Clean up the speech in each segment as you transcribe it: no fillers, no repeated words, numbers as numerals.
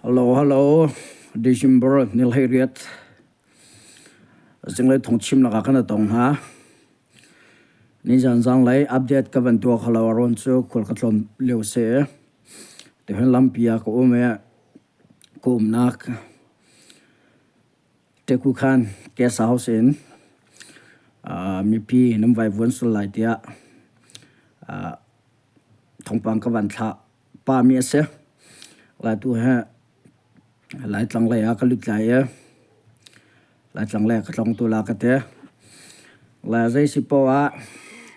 Hello, hello. December ni 18 zinglei thawngchimnak ah kan i tong hna. Nizan zanglei update ka van tuah kholo a rawn cu khual ka tlawn lio si. Tihin lampi ah ka um i ka umnak Teku khan guest house in mipi nan vaivuan sul lai tiah thawngpang ka van thlah pahmi a si. Laitu he Laitlang lei ah ka lut lai i Laitlang lei ah ka tlawng tu la ka ti. Le zei si poah ah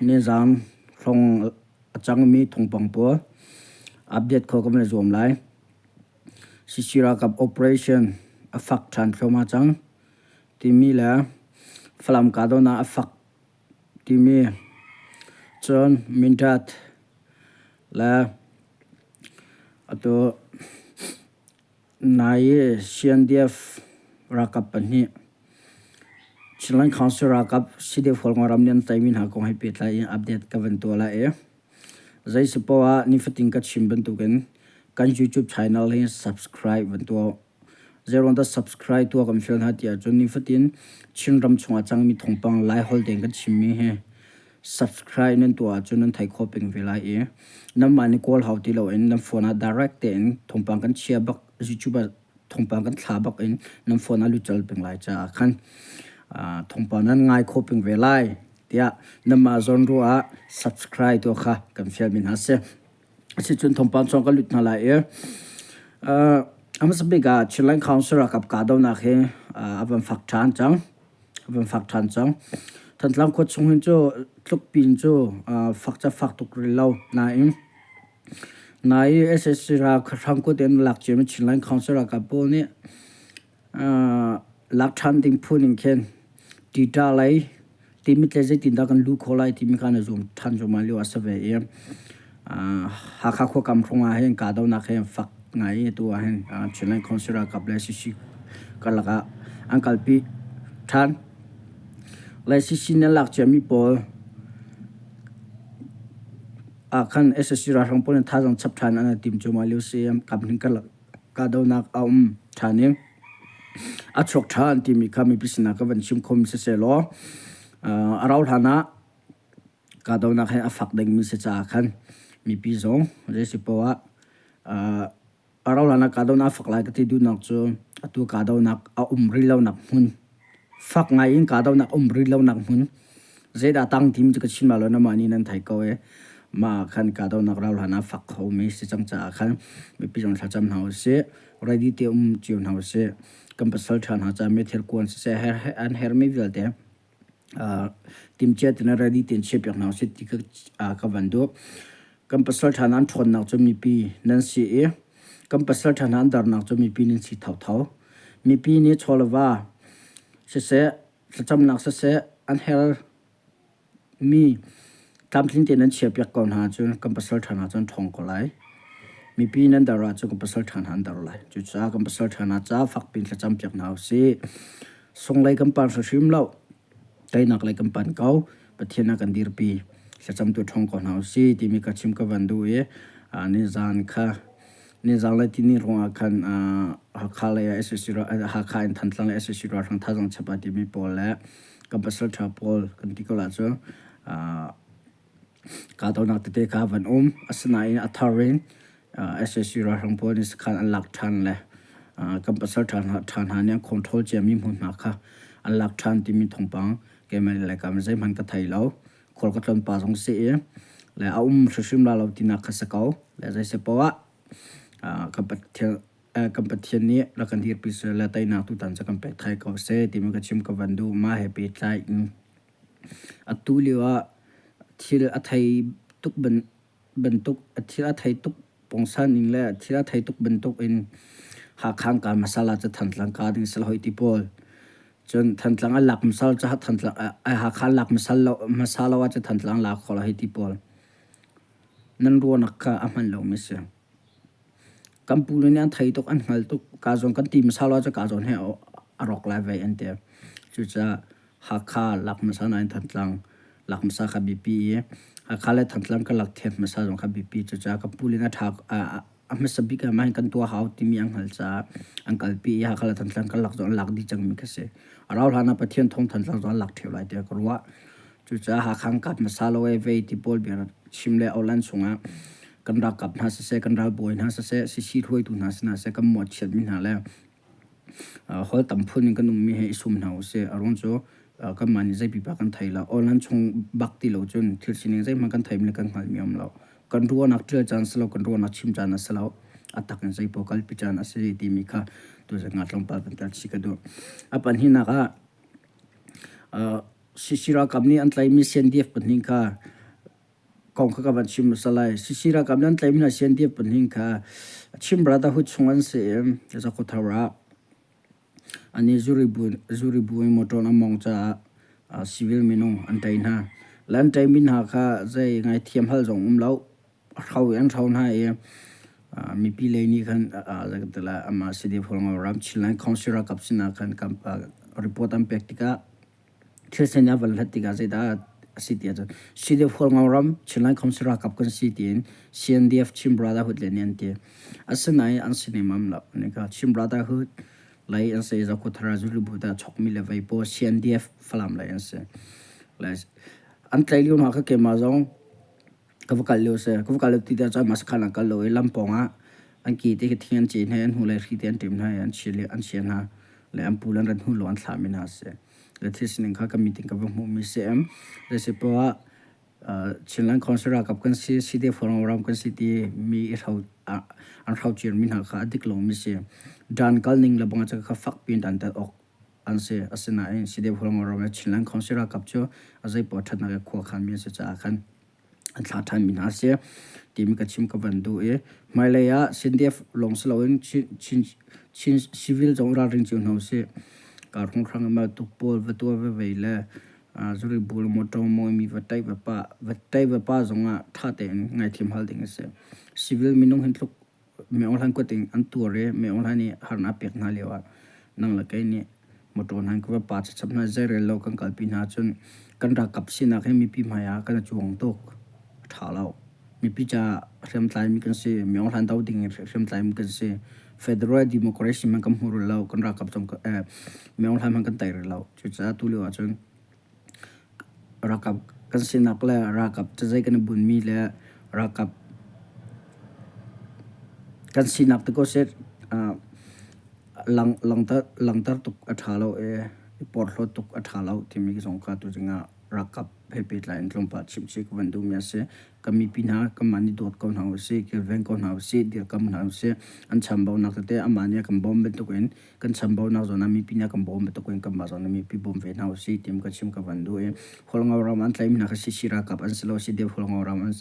nizaan hrawng a cangmi thawngpang pawl update kho ka van i zuam lai. CC ralkap operation a fak ṭhan thluahmah cang timi le Falam kahdohnak a fak timi cun Mindat le atu nai i CNDF ralkap pahnih Chinland Council ralkap CDF Hualngo ram nih an tlaihmi hna kong he pehtlai in update ka van tuah lai i zei si paoh ah nifatin ka chim bantukin kan YouTube channel hi subscribe van tuah. Zeiruang dah subscribe tuah kan fial hna ti ahcun nifatin Chinram chungah cangmi thawngpang Laiholh tein kan chimmi hi subscribe nan tuah ahcun nan theih khawh peng ve lai i nanmah nih kawl hau ti loin nan phone ah direct tein thawngpang kan chia bak YouTube ah thawngpang kan thla bak in nan phone ah lut colh peng lai caah khan thawngpang nan ngai khawh peng ve lai tiah nanmah zawn ruah ah subscribe tuah kha kan fialmi hna si. Asicun thawngpang chung kan lut hna lai i a hmasa bik ah Chinland Council ralkap kahdohnak hi a van fak ṭhan cang. A van fak ṭhan cang. Thantlang khua chung hin cu tlukpi in cu fak cu a fak tuk rih lo nain nai i SSC ralhrang kut in lak ciami Chinland Council ralkap pawl nih Lak ṭhan ding phun in khin ṭiṭa lei timit le zeitindah kan luh khawh lai timi kha na zuam ṭhan zungzal lio a si ve i Hakha khuakam hrawng ah hin kahdohnak hi fak ngai i atu ah hin Chinland Council ralkap le CC karlak ah an kalpi ṭhan. Le CC nih an lak ciami pawl ah khan sac ralhrang pawl nih thazaang chap ṭhan an i tim cuahmah lio si i kaphnih karlak kahdohnak a um ṭhan i a chuak ṭhan timi kha mipi sinah ka van chim khomi sisehlaw a rauh hlan ah kahdohnak hi a fak dingmi si caah khan mipi zong zei si poah ah a rauh hlan ah kahdohnak a fak lai ka ti duhnak cu atu kahdohnak a um rih lonak hmun Fak ngai in kahdohnak um rih lonak hmun zeidah tang timi cu ka chim lai lo namah nih nan theih ko i mah ah khan kahdohnak ral hlan ah fak khomi si cang caah khan mipi zong thlacam hna usih ready te um cio hna usih kan pasal ṭha hna caah meithal kuan siseh an herhmi vialte timhcia tein ready tein chiahpiak hna usih ti ka van duh. Kan pasal ṭha hna an ṭhawnnak cu mipi nan si i kan pasal ṭha hna an darnak cu mipi nan si thotho. Mipi nih chaw le va siseh, thlacamnak siseh an hermi tlamtling tein nan chiahpiak ko hna ahcun kan pasal ṭha hna cu an ṭhawng ko lai. Mipi nan dar ahcun kan pasal ṭha hna an dar lai. Cucaah kan pasal ṭha hna caah fakpi in thlacampiak hna usih. Sunglei kan pan hrimhrim lo. Teinak lei kan pan ko. Pathian a kan dirpi. Thlacamtu ṭhawng ko hna usih timi ka chim ka van duh i nizaan kha nizaan le tini ruangah khan Hakha lei ah sac Hakha in Thantlang le sac ralhrang thazaang chap ah timi pawl le kan pasal ṭha pawl kan ti ko la cu kahdohnak tete kha van um. Asinain a thar in sac ralhrang pawl nih sakhan an lak ṭhan le kan pasal ṭha hna nih an control ciami hmunhma kha an lak ṭhan timi thawngpang keimah le kam zeihmanh ka thei lo. Khual ka tlawn pa zong si i le a um hrimhrim la lo tinak kha si ko. Le zei poah ah kan Pathian kan Pathian nih rak kan dirpi seh le teinak tutan cu kan pek thai ko seh timi ka chim ka van duh. Mah he pehtlai in atu lio ah thil a thei tuk bantuk thil a thei tuk pungsan ning le thil a thei tuk bantuk in Hakha ka masala cu Thantlang ka ding sal hoi ti pawl. Cun Thantlang a lak masal cu Thantlang Hakha lak masal lo hmasa lo ah cu Thantlang lak kho lo hei ti pawl. Nan ruahnak kha a hman lomi si. Kan pu le nih an thei tuk an hngal tuk. Ka zawn kan ti hmasa lo ahcun ka zawn hi a rawk lai vei an ti. Cucaah Hakha lak hmasa nain Thantlang lak hmasa kha biapi i Hakha le Thantlang ka lak thiam hmasa zong kha biapi. Cucaah ka pu le nih a ṭha. A hmasa bik ah mah hin kan tuah hau timi an hngalh caah an kalpi i Hakha le Thantlang karlak zong an lak dih cangmi kha si. A rauh hlan ah Pathian thawng Thantlang zong an lak ṭheo lai tiah ka ruah. Cucaah Hakha an kap hmasa lo ee vei ti pawl bia chim le Aulan chungah kan ralkap hna siseh, kan ralbawi hna siseh, sisi hruaitu hna sinah siseh kan mawhchiatmi hna le Holh tam phun in kan ummi hi i sum hna usih. A ruang cu kanmah nih zei pipa kan thei lo. Online chung bak ti lo cun thil sining zeihmanh kan theimi le kan hngalhmi a um lo. Kan ruahnak ṭial caan si lo, kan ruahnak chim caan a si lo. A tak in zeipaoh kalpi caan a si timi kha tuzing ah tlawmpal van tel chih ka duh. A pahnihnak ah CC ralkap nih an tlaihmi CNDF pahnih kha kong kha ka van chim hmasa lai. CC ralkap nan tlaihmi hna CNDF pahnih kha Chin Brotherhood chung an si i Zakawthar ah an i zuribu in motor an mawngh caah civil minung an ṭei hna. Le an ṭeimi hna kha zei ngaithiam hal zong um lo. A hro i an hro hna i mipi lei nih khan amah CDF Ram Chinland Council ralkap sinah khan report an pek tikah Thil sining a van hlat tikah zeidah a si ti ahcun CDF Hualngo ram Chinland Council ralkap kan si tiin CNDF Chin Brotherhood le nih an ti. Asinain an si nemam lo. Nika Chin Brotherhood lei an si Zakhuthara Zulubu dah chokmi le vei pawl CNDF Falam lei an si. Le an tlaih lio hna kha keimah zong ka va kal lio a si. Ka va kal lio ti tikah cun mah sakhan an kal lo i lam pawngah an ke te khi thing an ceh hna i an hnulei hri te an ṭem hna i an chia hna le an pu le an rat hnu lawng an thlahmi hna a si. Le thil sining kha ka meeting ka va hmuhmi si. Zeisi poah ah Chinland Council ralkap kan si, CDF ram kan si ti mi i hro an hrocirmi hna kha a dik lomi si. Dan kal ning le bang ah kha fak piin dan tat awk an si. Asinain CDF ram le Chinland Council ralkap cu a zeipoah ṭhatnak i khua khanmi an si caah khan an thlah ṭhanmi hna a si timi ka chim ka van duh i hmailei ah CNDF lawng si loin Chin, Chin civil zong ralring cio hna usih. Karhung hrang i mal tuk pawl va tuah va vei le zuri bul motor mawimi va ṭaih va pah va ṭaih va pa zongah ṭha tein ngaithiam hal ding a si. Civil minung hin tluk Myo Hlan kut in an tuar i Myo Hlan nih harnak a pek hna lioah nang le kei nih motor hna in ka va pa chachap hna zeirel lo kan kalpi hna ahcun kan ralkap sinak hi mipi hmai ah kan i cuang tuk. A ṭha lo. Mipi caah hriamtlaimi kan si. Myo Hlan do ding in hriamtlaimi kan si. Federal Democracy hmanh kan hmu rih lo. Kan ralkap zong Myo Hlan hmanh kan tei rih lo. Cucaah tulio ahcun Ralkap kan sinak le ralkap cazai kan i bunhmi le ralkap kan sinak ti ko seh langhter tuk a ṭha lo i i porhlawt tuk a ṭha lo timi zong kha tuzing ah ralkap he pehtlai in tlawmpal chimchih ka van duhmi a si. Kan mipi hna kanmah nih dawt ko hna usih, kilveng ko hna usih, dirkamh hna usih. An chambaunak tete amah nih a kan bawm bantukin kan chambaunak zawn ah mipi nih a kan bawm bantuk in kanmah zong nih mipi bawm ve hna usih ti ka chim ka van duh i Hualngo ram an tlaihmi hna kha CC ralkap an si lo CDF Hualngo ram an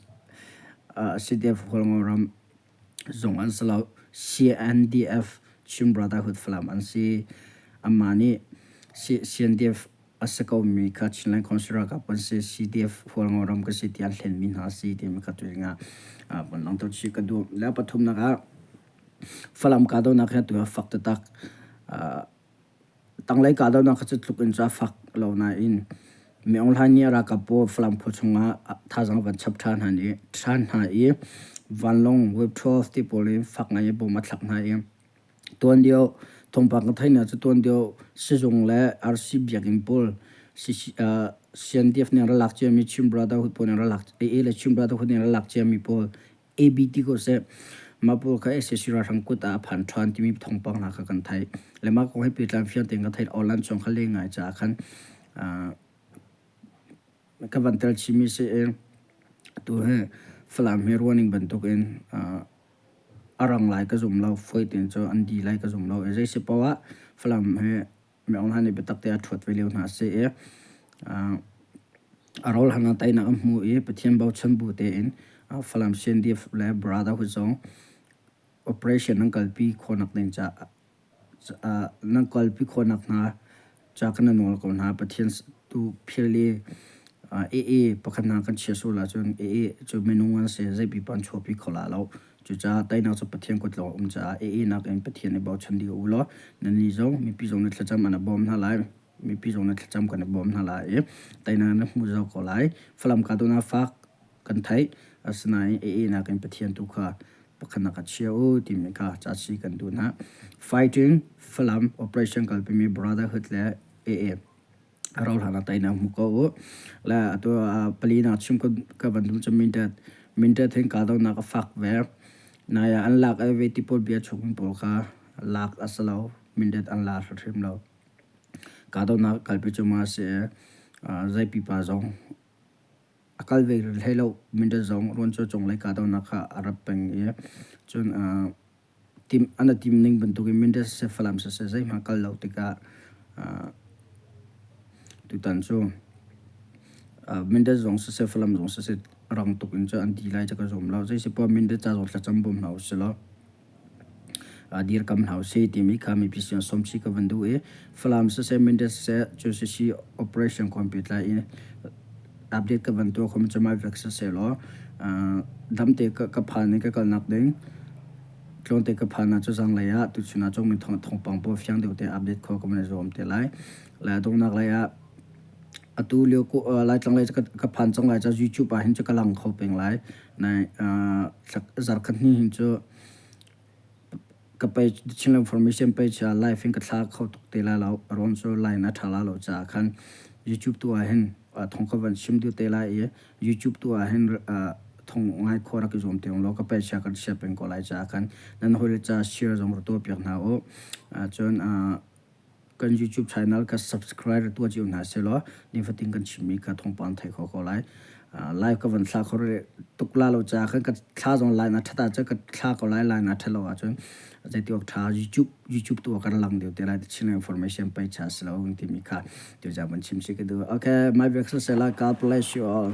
CDF Hualngo ram zong an si lo CNDF Chin Brotherhood Falam an si amah nih CNDF a si komi kha Chinland Council ralkap kan si CDF Hualngo ram kan si tiah an hlenmi hna a si timi kha tu ah van langhter chih ka duh le pathumnak ah Falam kahdohnak hi atu a fak taktak. Tanglei kahdohnak kha cu tluk in cu a fak lo nain Min Aung Hlaing nih a ralkap pawl Falam khua chungah thazaang a van chap ṭhan hna i vanlawng Wave 12 ti pawl in fak ngai in bom a thlak hna i tuan deuh thawngpang ka theihnak cu tuan deuh sizung le RC biakinn pawl CNDF nih an rak lak ciami Chin Brotherhood pawl nih an rak lak AA le Chin Brotherhood nih an rak lak ciami pawl AB ti ko seh. Mah pawl kha sac ralhrang kut ah a phan ṭhan timi thawngpang hna kha kan theih. Le mah kong he pehtlai fiang tein ka theih online chung kha leng ngai caah khan ka van tel chihmi si i atu hi Falam hi ruahning bantukin a rang lai ka zum lo, fawi tein cu an di lai ka zum lo. Zei si paoh ah Falam hi Min Aung Hlaing nih biatak te a ṭhuat ve lio hna a si i a rawl hang ah teinak an hmu i Pathian bochan bu tein Falam CNDF le Brotherhood zong operation an kalpi khawhnak ding caah nan kalpi khawhnak hna ca kan nawl ko hna. Pathian tu phil i AA pakhat hna kan chia sual ahcun AA cu minung an si zeipipa an chuahpi kho la lo. Cucaah teinak cu Pathian kut lawng a um caah AA nakin Pathian i bochan dih u law nannih zong mipi zong nih thlacam an i bawm hna lai. Mipi zong nih thlacam kan i bawm hna lai i teinak na hmu zau ko lai. Falam kahdohnak fak kan theih. Asinain AA nakin Pathian tu kha Pakhatnak ah chia u timi kha cachi kan duh hna. Fighting Falam Operation kalpimi Brotherhood le AA rauhhlan ah teinak hmu ko u. Le atu palinak chim ka van duh cu Mindat. Mindat hin kahdohnak a fak ve. Nai ah an lak ai ve ti pawl bia chung pawl kha lak a si lo. Mindat an la hrimhrim lo. Kahdohnak kalpi cu ma si i zei pipa zong a kal ve rih hlei lo. Mindat zong Ruancu cunglei kahdohnak kha a rat peng i cun an i tim ning bantukin Mindat siseh Falam siseh zeihmanh kal lo tikah tutan cu Mindat zong siseh Falam zong siseh rang tuk in cun an ti lai cu ka zum lo. Zeisipoah Mindat ca zong thlacam bawm hna usih law dirkam hna usih timi kha mipi sin sawmchih ka van duh i Falam siseh Mindat siseh cu sisi operation kong pehtlai in update ka van tuah khom cu vek siseh law damte ka phan i ka kalnak ding tlawngte ka phan ah cu zanglei ah tuchun ah cungmi thawngpang pawl fiang deuh te update khawh ka van i zuam te lai. Le donghnak lei ah atu lio Laitlang lei ka phan cang lai ca YouTube ah hin cu ka lang kho peng lai. Nai zarkhat hnih hin cu ka page Chinland Formation page ah live in ka thla kho tuk te lai lo. Aruang cu line a ṭha la lo caah khan YouTube tu ah hin thawng ka van chim duh te lai i YouTube tu ah hin thong ngai khawh rak i zuam te law ka page ah kan share peng ko lai caah khan nan hawile ca share zong rak tuah piak hna u. Cun kan YouTube channel ka subscribe tuah cio hna sehlaw nifatin kan chimmi kha thawngpang theih khawh ko lai. Live ka van thla kho tuk la lo caah khan ka thla zong line a ṭhat ahcun ka thla ko lai line a ṭhat lo ahcun zeiti awk ṭha YouTube YouTube tu ah kan lang deuh te lai Chin information pei cha si lo timi kha tu van chim si ka duh. Okay, my best God bless you all.